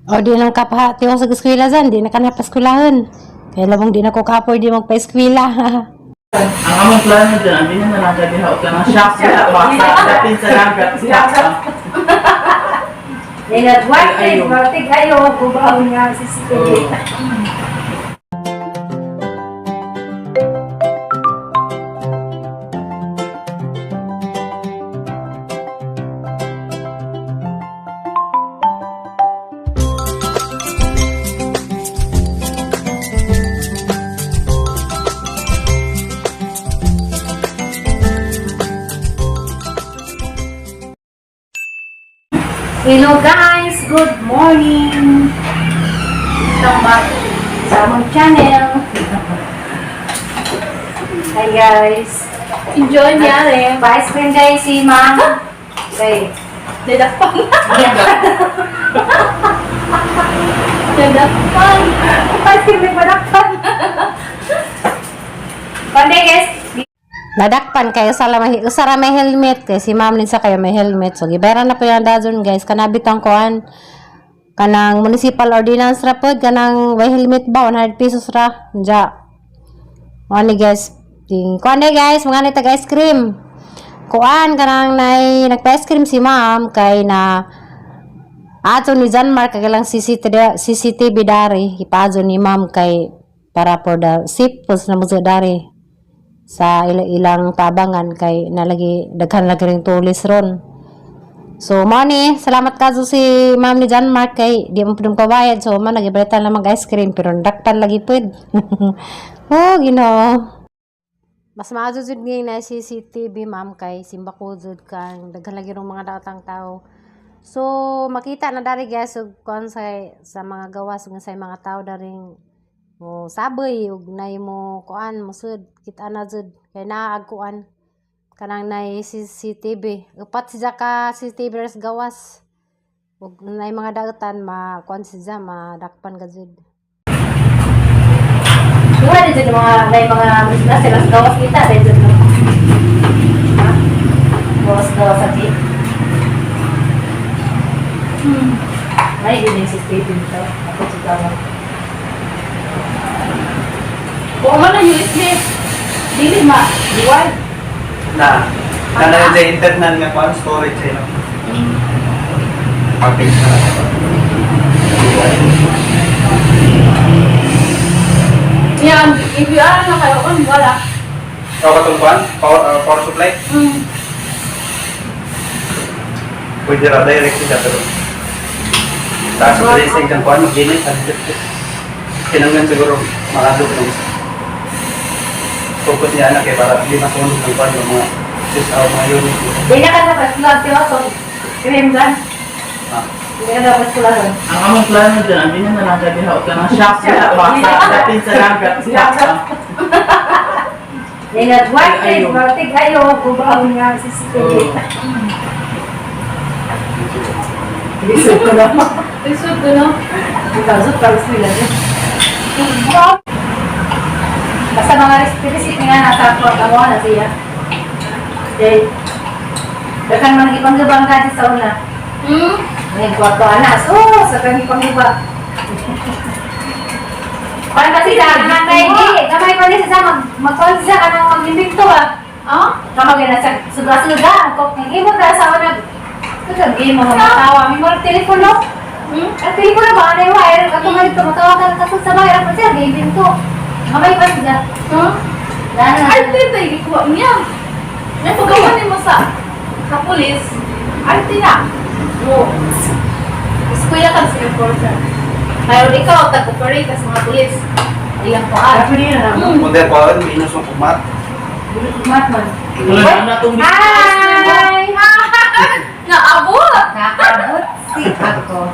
O di lang ka tiwang sa eskwela zan, di na ka na paskwelahan. Kaya labong di na ko kapoy di magpa-eskwela. Ang among plano dyan, ang din na lang gabi ha, ka ng shop sa basa, dapin sa dagat, shop. Ninadwarte, Ayaw. batik ayo, kubaon nga CCTV. Hello guys, good morning. Welcome back sa among channel. Hi guys. Enjoy niya rin. Pa-ice cream guys si ma'am. Okay. Dadakpan. Dadakpan. Pa-ice cream may madakpan. Pande guys. Nadakpan kayo sa may usara may helmet kay si ma'am sa kayo may helmet. So gibayaran na po yung dazon guys, kanabitang kuan kanang municipal ordinance ra pod, kanang may helmet ba, 100 pesos ra ja. Mao ni guys, ting kuan day guys, mga ni tag ice cream. Kuan kanang nay nagpa ice cream si ma'am kay na ato ni John Mark kay lang CCTV, CCTV dari ipaadto ni ma'am kay para for the safe pos na mo dari sa ilang tabangan kay nalagi daghan lagi ring tulis ron. So mao ni, salamat kaso si ma'am ni John Mark kay di mo pudong pabayad. So man nagibalitan lang mag ice cream pero dakpan lagi pud. Oh, Ginoo. Mas maayo jud ngay na CCTV ma'am kay simba ko jud kang daghan lagi rong mga daotang tao. So makita na dari guys ug kuan sa mga gawas ug sa mga tao daring mo saboy ug nay mo kuan mosud kita na jud kay naa ag kuan kanang nay CCTV. Upat siya ka CCTV res gawas. Ug nay mga daotan ma kuan siya madakpan ka jud. Wala din jud mga nay mga na sila sa gawas kita din jud no. Ha? Gawas gawas ati. Nay din yung CCTV dito. Ako sa gawas. Oo man na USB. Dili ma. Diway. Na, na sa internal nga kuan storage eh, no? Package na lang. Yan, if you are na kayo, on, wala. O katong kuan, power supply. Pwede ra direct siya pero taas sa sa isang kuan mag-ginit kinanglan siguro makadug ng isa. Focus niya anak eh para di masunog ng kuan yung mga sis out mga unit. Di na ka dapat vlog, di ba? So, cream gun. Ah. Di ka dapat vlog. Ang among plano dyan, ang din na lang gabi ha, ka ng shop sa basa, dapin sa dagat, shop. Ninadwarte, Ayaw. batik ayo, kubaon nga CCTV. Lisod ko na. Lisod ko no. Lisod para sila. Basta mga receipt nga nasa kwarta mo na siya. Okay. Dakan man ipangibang ka sa una. May kwarto anas. Oh, sa kang ipanggiba. Parang kasi sa gamay di, gamay pa ni sa mag magkuhan siya kanang mag-imbento ah. Ah? Kamag na sa suga-suga, ang kok imo na sa una. Ito game mo matawa, may mga telepono. Ang telepono ba ano yung wire? Ako man ito matawa ka kasud sa wire ako siya game to. Gamay pa siya. Lana. Ay, dito, ikuha niya. May pagawa ni mo sa pulis. Arte na. Oo. Eskwela ka sa enforcer. Pero ikaw, tag-operate sa mga pulis. Ilang kuan. Kung dahil kuan, minus ang kumat. Mat man. Wala na itong Hi! Naabot! Nakaabot si ako.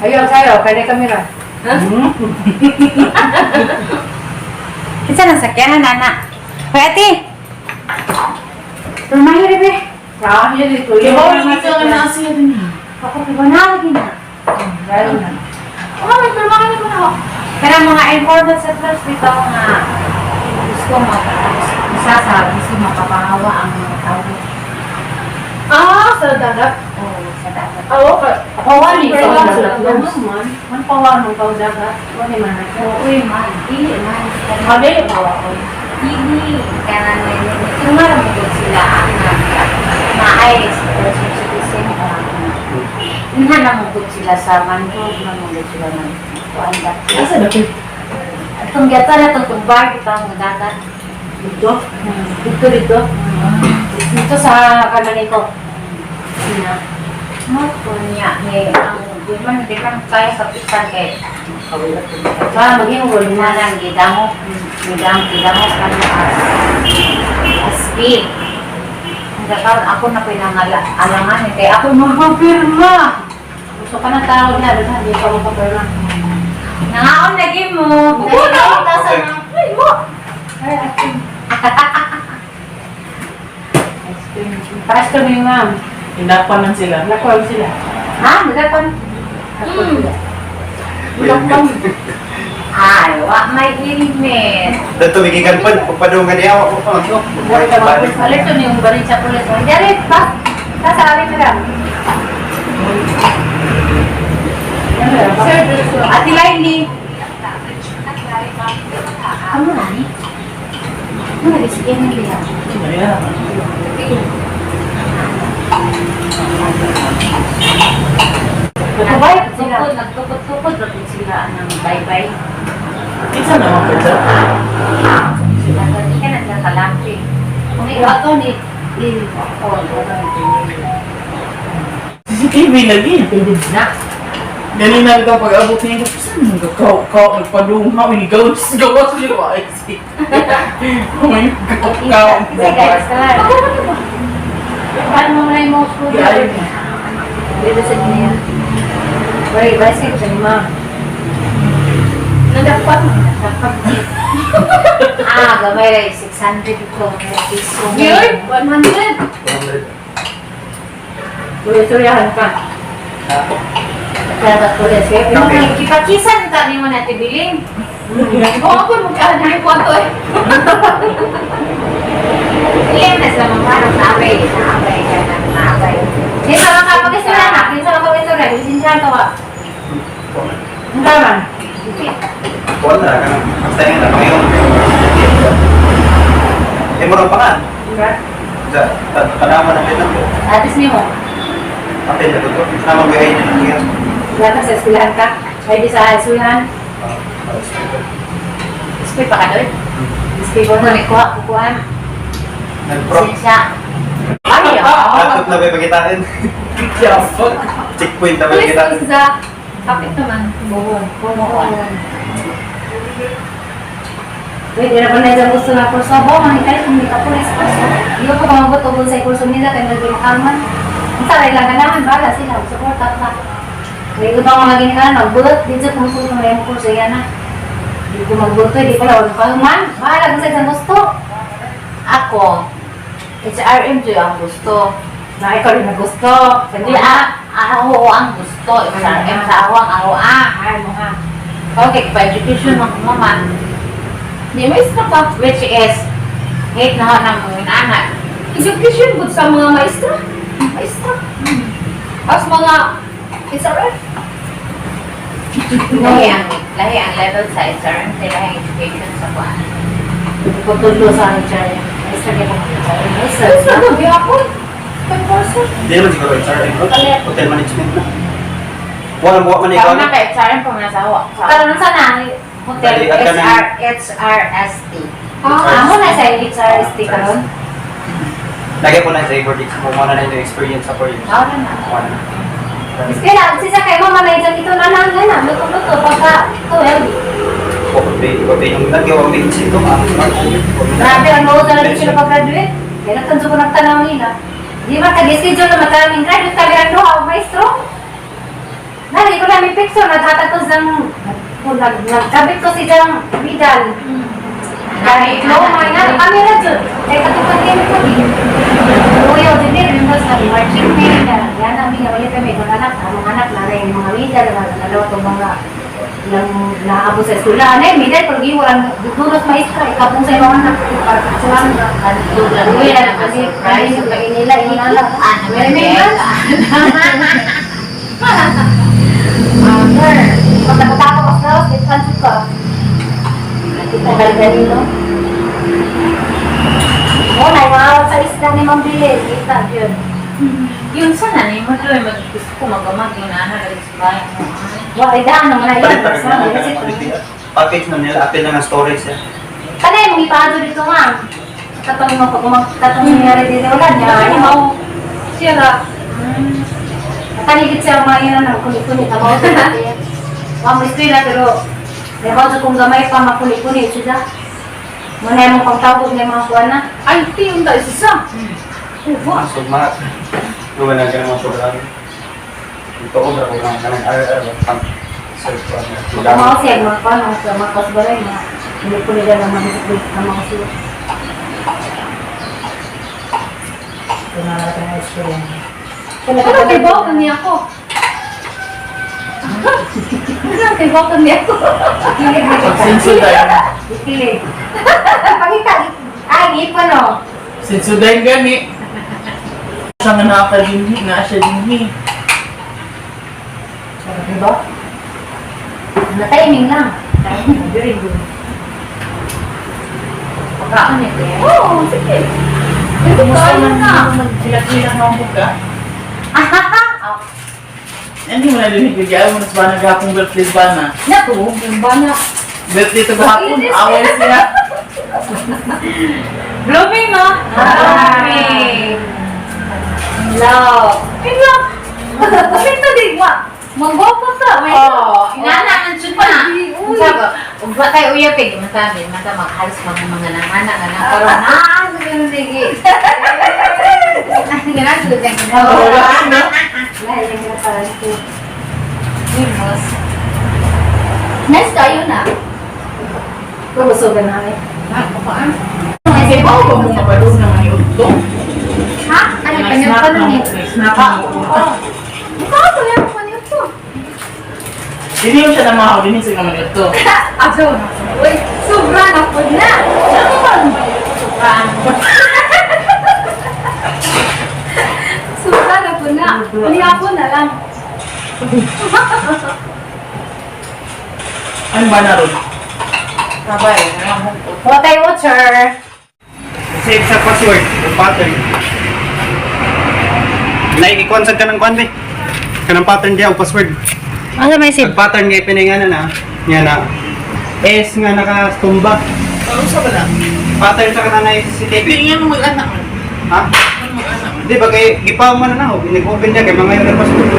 Ayaw kayo, kaya kamera. Kinsa nang sakyanan nana? Hoy ate. Rumahi be. Ah, yun ito. Kaya ba yung ito na siya din? Ako ko na lagi na. Lalo na. Oh, may pirmahan ko na ako. Pero mga informal settlers dito nga gusto ma isa sa gusto mapapahawa ang mga tao. Ah, sa dagat. Oo, sa dagat. Oo, ka. Pawan ni Pero sa sa dagat. Man, man pawan mo pa dagat. Wala man. Uy, man. Dili man. Kami, pawa ko. Dili. Kaya may tumara mo gud sila ang naay senior citizen. Nga na mo gud sila sa mangrove, na mo gud sila ng kuan ba. Asa na ko? Atong gata na itong tumbar, kita ang dagat. Dito? Dito, dito. Dito sa kanan ko. Sina. Mo po niya, ni ang di man di man kaya kapitan kay Sa maging wala na. manang gidamo, gidam gidamo kanu as aspi. Ang karon ako na pinangala alangan eh, kay ako magpapirma. Gusto ka ng tao na, doon hindi pa magpapirma. Nangaon lagi mo. Oo na. Sa Ay, mo. Ay, ice cream. Ice cream yung ma'am. Hinapan man sila. Nakuha sila. Ha, nagapon. Helmet. Ay, wa may helmet. Dato migikan pa, pagpadungan niya ako pa magyo. Balik. Alerto ni yung baril sa pulis. Dali, pa. Nasa ari madam. Sir, dito. Ate Laili. Ano na ni? Ano na sige na diya. Ayan. Nagtukod, nagtukod-tukod ra pud sila ang bye-bye. Isa naman po siya. Sila di ka nagkakalaki. Kung ikaw ato ni di ako. CCTV lagi. Na. Ganun na ito pag-abot niya. Saan mo ka ka nagpadungha ni gawas gawas niyo ba? Ay si. Oh my God. Kaw. Sige guys, tara. Paano mo na yung mga school? Dito sa niya. Wait, bicycle siya ni ma'am. Nadakpan. Dapat. Ah, gamay ra 600 ko piso. Yun, 100. Tuloy-tuloyan ka. Kaya ba tuloy siya? Okay. Kipakisan ta nimo na tibiling. Oo, ako, magkaanak yung kwarto eh. Ilan na sa mga parang naabay, naabay ka na, naabay. Kinsa man ka pag-istorya na? Kinsa man ka pag-istorya? Lisensya ka wa. Ang tama. Kuan na ka nang basta yung na ngayon. Eh mo pa ka. Sa tanaman na din ko. Atis nimo. Apel na to. Sama ko ay niya. Wala ka sa eskwelahan ka. Ay, di sa eskwelahan. Eskwela pa ka doon. Eskwelahan ko Kung na. may kuha, kukuhan. Nag-pro. Lisensya. Ay, ah. Laptop na may pagitain. Yapag. Checkpoint na may Pulis pagitain. sa kapit naman. Buhon. Buhon. Wait, wala pa na dyan gusto na kurso. Bo, mangitay kung hindi ka pulis kurso. Hindi ko pa mabot sa kurso nila kaya medyo makalman. Ang saray lang ganahan, bala sila. Suporta pa. Kaya ito ang mga ginikanan, magbulot. Dito kung gusto mo yung kurso yan na. Hindi ko magbuto, hindi pala. Wala pa man. Bahala kung sa isang gusto. Ako, HRM to ang gusto. Na ikaw rin na gusto. Hindi ah, ako ang gusto. HRM sa ako ang ako ah. Ay, mo ha. Okay, pa-education mo mama. Di, maestra ka. Which is, hate na ho ng mga anak. Education good sa mga maestra. Maestra. Tapos mga SRF. Lahi ang level sa HRM, lahi ang education sa kuan. Ipatulo sa HR. Maestra niya kung HR. Maestra. Maestra ko, gihapon. Pag-person. Hindi naman siguro HR. Hotel management na. Wala mo man ikaw. Ikaw na kay HRM pang nasa ako. Karoon sa na, Hotel Dali, at ka na- HR, HRST. Ah, amo na sa HRST karon. Lagay po na sa board exam mo na yung experience sa 4 years. Tao na na. Wala na. Kaya si sa kay mama na dyan ito na lang na luto-luto pagka 12. Okay, yung nagawa may ito ang Grabe ang mao na sila pag-graduate. Kaya nagtanso ko nagtanaw nila. Di ba tag-schedule na mataming graduate kami ang duha og maestro. Nari ko namin picture naghatag ko sang nagkabit ko si Jang Vidal. Kahit diploma na kami ra jud. Kay katong pandemic ko di. Uyo din din remember sa marching band na yan ang mga ulit kami kung anak among anak na rin mga medal na dalawa tong mga Ilang naabot sa eskwela. Ano eh, miday, pag iwan, duros maestra, ikapong sa imong anak, para picturean ka. Uy, na kasi, surprise, yung nila, inala. Ano May may Sir, pagkatapos ka sa house, ka. Tagal no? Oh, naiwawa sa isda ni Ma'am Bilis. Kita, yun. Yun sana ni mo doy mag gusto ko magamag yung nana rin sa bahay mo. Wa, ay daan naman na Palit yun. pa rin na. Package na nila, apil na ng storage siya. Kanay, mong ipaado dito, ma'am. Katong mo, pag katong nangyari dito, wala niya. Ay, mau. Siya ra. Katanigit siya mga yun, ang kulit-kulit. Ang mga kulit. Wa mo eskwela, pero Lebaw sa kung gamay pa makulit-kulit sila. Muna yung pagtawag ng mga kuwan na. Ay, ti yung dahil sa. Ang sugma. Gawa na ganun mga sobrang. Ito ko, bro, kung kanang RR, pang search ko. Ano, Mga siya, mga kuwan, mga mga kasbalay, mga kulit-kulit na mga kulit na mga sila. Ito na natin ang experience. Ano kay Bokan niya ako? Ano kay Bokan niya ako? Kilig na kita. Sensudayan. Kilig. Pakita. Ay, ipon o. Sensudayan gani. Siya nga nakakadinhi, na siya dinhi. Diba? Na timing lang. Timing. Very good. Pagkaan ito yan. Oo, sige. Ito Kumusta tayo man na. Sila-sila nga mo ka? Hindi mo na din bigyan mo na sa bana gahapon birthday bana. Naku, yung bana. Birthday to gahapon, away siya. Blooming, no? Blooming. Love. Ay, love. Pinta di ba? Manggopo ta. May Oo, inana ang jud na. Uy. Sabi, ug ba tayo uyap eh, masabi, mata maghalos mga mga nangana nga na karon na sa ganun lagi. Ganun sila dyan. Wala na. Wala, yung mga parang ito. Limos. Nice kayo na. Pubusugan namin. Kasi ba ba mo mabalog na may udto? Ha? Ano pa niyo? Paano niyo? Snack mo. Mukha ko na ako niyo to. Dili mo siya na mga dili siya naman udto. Aso. Uy, sobra na po na. Ano ba? Sobra na po na. Lihapon na lang. Ano ba na ron? Sabay, ano What I water. Save sa password, yung pattern. Naikikuan sa kanang kuan be. Kanang pattern diya ang password. Ano may Ang pattern nga ipiningana na, nga na S nga nakatumba. Ano sa ba na? Pattern sa kanang na CCTV. Hindi nga mo mag-anak man. Ha? Ano mag-anak man? Di ba kay gipaw man na na, nag-open niya kay mga yung password.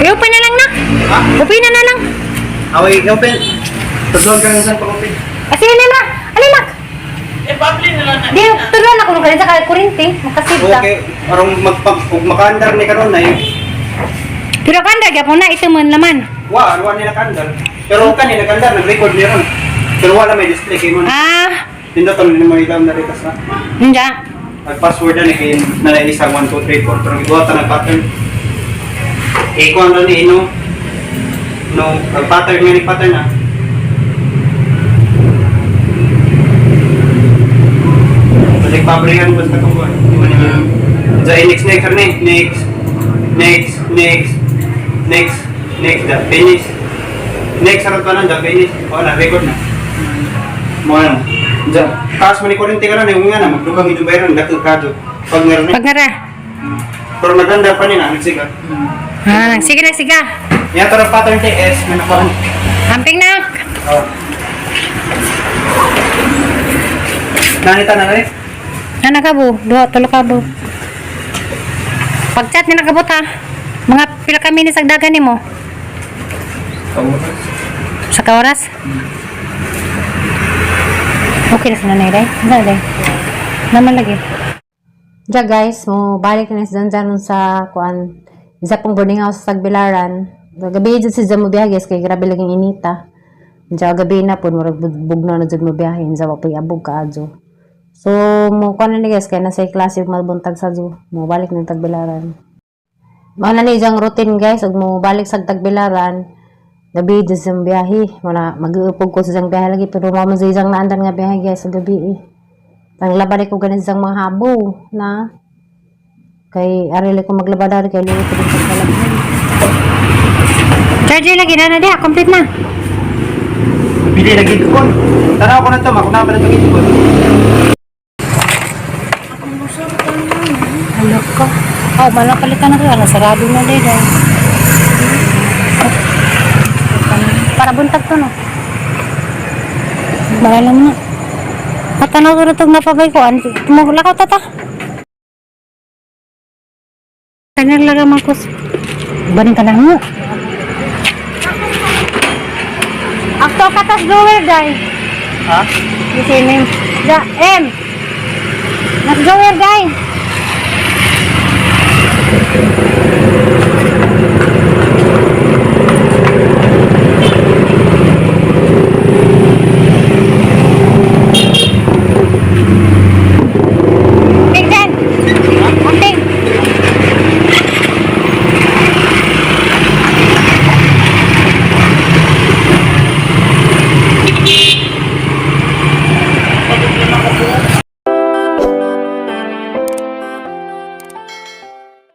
I-open na lang, nak. Ha? Open na na lang. Away, open. Tudlon ka lang sa pag-open. Kasi ano na? Ano nak? Eh, public na lang na. Di, turuan ako nung kanina sa kurinte. Makasib ka. Okay, arong magpag ug makaandar ni karon ay Pero kanda, gyapon na ito man laman. wa wa ni nakandar. Pero kani nakandar nag-record ni ron. Pero wala may display kay mon. Ah, Nindot ni mo ilam na rekas na. hindi. Ang password na ni kay na isang 1 2 3 4 pero gibuhat na pattern. Eh kuan ron ni no no ang pattern nga ni pattern na. Balik pabrihan basta kung kuan. Di ba niya? Sa next next ni next next next next next the finish. Next aron pa na the finish. Wala record na. Mo na. Diyan. Taas mo ni kuryente ka na, yung nga na, magdugang ito bayron, dako kadyo. Pag meron Pag nara. Pero naganda pa ni na, nagsiga. Ah, sige na, sige. Yan, pero pattern TS, may nakuha. Amping na. Oh. Nanita na rin? Ana ka bo, duha tulo ka bo. Pag-chat ni nakabot ha. Mga pila ka minutes ang dagan nimo? Sa ka oras? Okay na sa nanay day. Sa day. Naman lagi. Ja guys, mo balik na si Zanzan sa kuan isa pong boarding house sa Tagbilaran. Gabi jud si Zan mo biyahe guys kay grabe laging inita. Diya gabi na pud murag bugnaw na jud mo biyahe, unsa wa pay abog kaadyo. So mo kuan na ni guys kay nasa klase ug mabuntag sa zoo. Mo balik ng Tagbilaran. Mao na ni iyang routine guys ug mo balik sa Tagbilaran. Gabi dyan sa biyahe. Wala, mag-uupog ko sa isang biyahe lagi. Pero mama sa isang naandan nga biyahe guys sa gabi eh. Ang laban ko ganin sa mga habo na kay arili ko maglaba dari kay luto ko din pagkalabhan. Charger lagi na na diha, complete na. Bili lagi ko. Tanaw ko na to, makuna pa na to gid ko. Hala ka. Oh, malapalitan na kaya. Nasarado na din eh. Para buntag to, no? Bahala mo na. Matanaw ko na itong napabay ko. Ano, tumulakaw tata. Kanyang laga Marcos. Baning ka na mo. Akto katas drawer, day. Ha? Yung name. Da, M. Nas drawer, day.